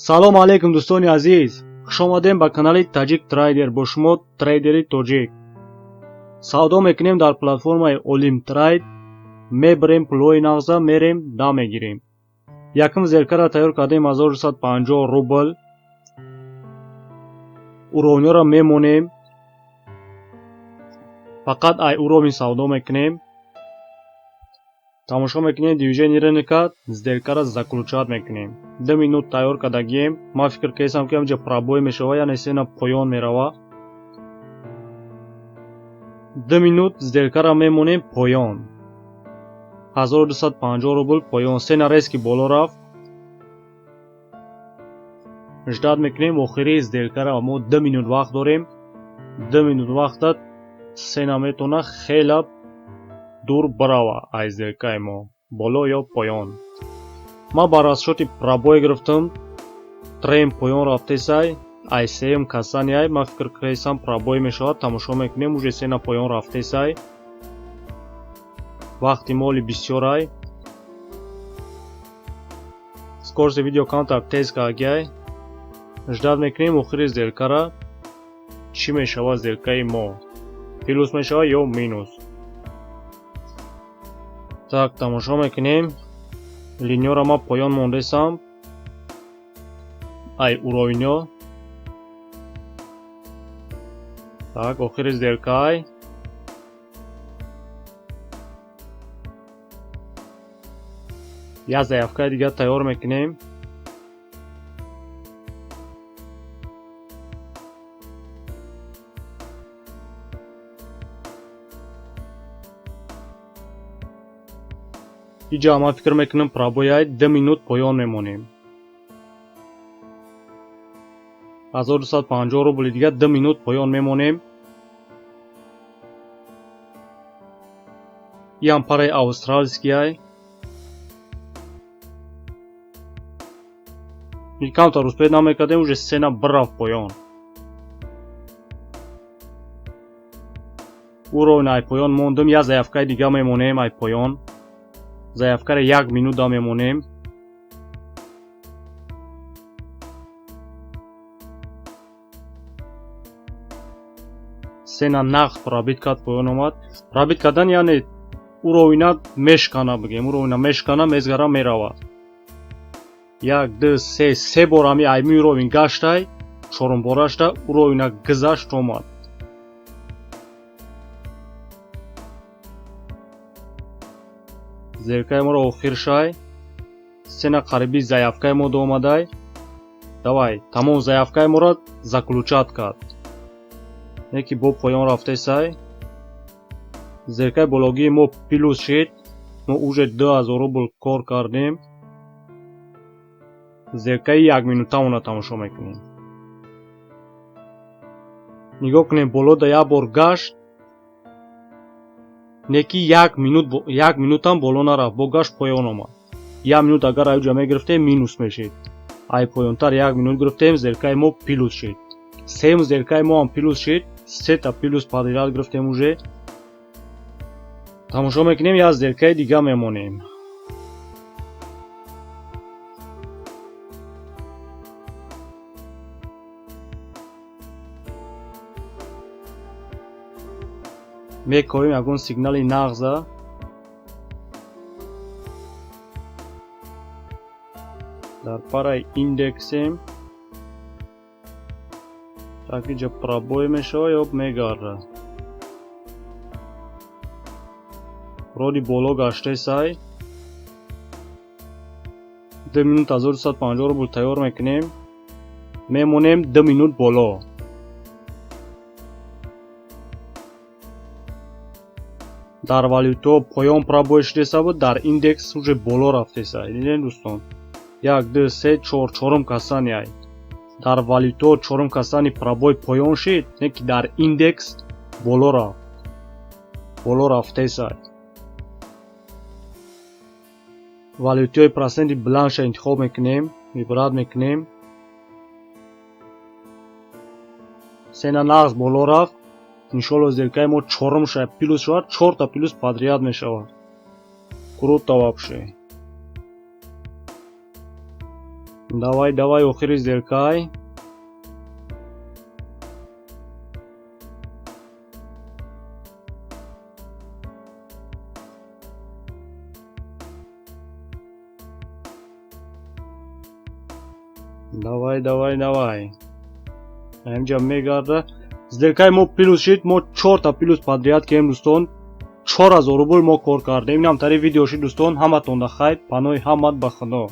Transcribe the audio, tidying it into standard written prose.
Салом алейкум, дӯстони азиз! Хушомадем ба канали Таҷик Трейдер. Бо шумо трейдери тоҷик. Савдо мекунем дар платформаи Олим Трейд, мебарем пулҳои нағза, мерем, дам мегирем. Якум сделкаро тайёр кардем 1650 рубл. Уровнёро мемонем. Фақат ай уровень савдо мекунем. Тамошо мекунем движение рынка, сделкаро заключать мекунем. 2 минут тайёр кардагием. Ман фикр кардам, ки ҳамҷа пробой мешава, яъне цена поён мерава. 2 минут сделкаро мемонем поён. 1250 рубл поён. Цена резко боло рафт. Ждать мекунем охири сделкаро. Мо 2 минут вақт дорем. 2 минут вақта цена метавона хела дур барава аз сделкаи мо, боло ё поён. Ман ба расчёти пробой гирифтам. Тренд поён рафтесай, ай сеюм касанияй. Ман фикр кардам, пробой мешавад. Тамошо мекунем, уже цена поён рафтесай. Вақти моли бисёрай. Скорости видео камтар тез кардагиай. Ждать мекунем охири сделкара, чӣ мешавад сделкаи мо. Плюс мешавад ё минус. Так, тамошо мекунем. Линияро ман поён мондесам. Ай уровнё. Так, охири сделкаай. Як заявкаи дигар тайёр мекунем. Иҷа ман фикр мекунам, пробояй 2 минут поён мемонем. 1250 рубли дигар 2 минут поён мемонем. Иам параи австралийскиай. Камтар успеть намекардем, уже цена бирафт поён. Уровень ай поён мондум, як заявкаи дига мемонем ай поён. Заявкаро 1 минута мемонем. Цена нағз пробить кард, поён омад. Пробить кардан яъне уровена мешкана, бигем, уровена мешкана, мезгара, мерава. Як, ду, се, се бор ҳами айми уровень гаштай, чорумборашда уровена гузашт, омад. Сделкаи моро охир шай. Цена қариби заявкаи мо доомадай. Давай, тамом, заявкаи моро заключать кард. Не ки бо поён рафтесай. Сделкаи бологии мо плюс шид. Мо уже 2000 рубл кор кардем. Сделкаи якминутамонро тамошо мекунем. Нигоҳ кунем, боло да як бор гашт, не ки 1 минут, 1 минутам боло нарафт, бо гашт, поён омад. 1 минут агар аюҷа мегирифтем, минус мешид. Ай поёнтар 1 минут гирифтем, сделкаи мо плюс шид. Сеюм сделкаи мо ҳам плюс шид. Сета плюс подряд гирифтем уже. Тамошо мекунем, як сделкаи дига мемонем. Мекобем ягон сигнали нағза. Дар параи индексем. Так, иҷа пробой мешава ё мегарда. Роди боло гаштесай. 2 минут 1250 рубл тайёр мекунем. Мемонем 2 минут боло. Дар валютаҳо поён пробой шудеса буд, дар индекс уже боло рафтеса. Дидем, дӯстон? Як, ду, се, чор, чорум касанияй. Дар валютаҳо чорум касани пробой поён шид, не ки дар индекс боло рафт. Боло рафтесай. Валютаҳои проценти баландша интихоб мекунем, выбрать мекунем. Цена нағз боло рафт. Иншолло, сделкаи мо чорум шавад, плюс шавад, чорта плюс подряд мешавад. Круто вообще. Давай, давай, охири сделкай. Давай, давай, давай. Инҷа мегарда. Сделкаи мо плюс шид, мо чорта плюс подряд кардем, дӯстон. 4000 рубл мо кор кардем. Инам тари видео шид, дӯстон. Ҳаматонда хайр, паноҳи ҳамат ба Худо.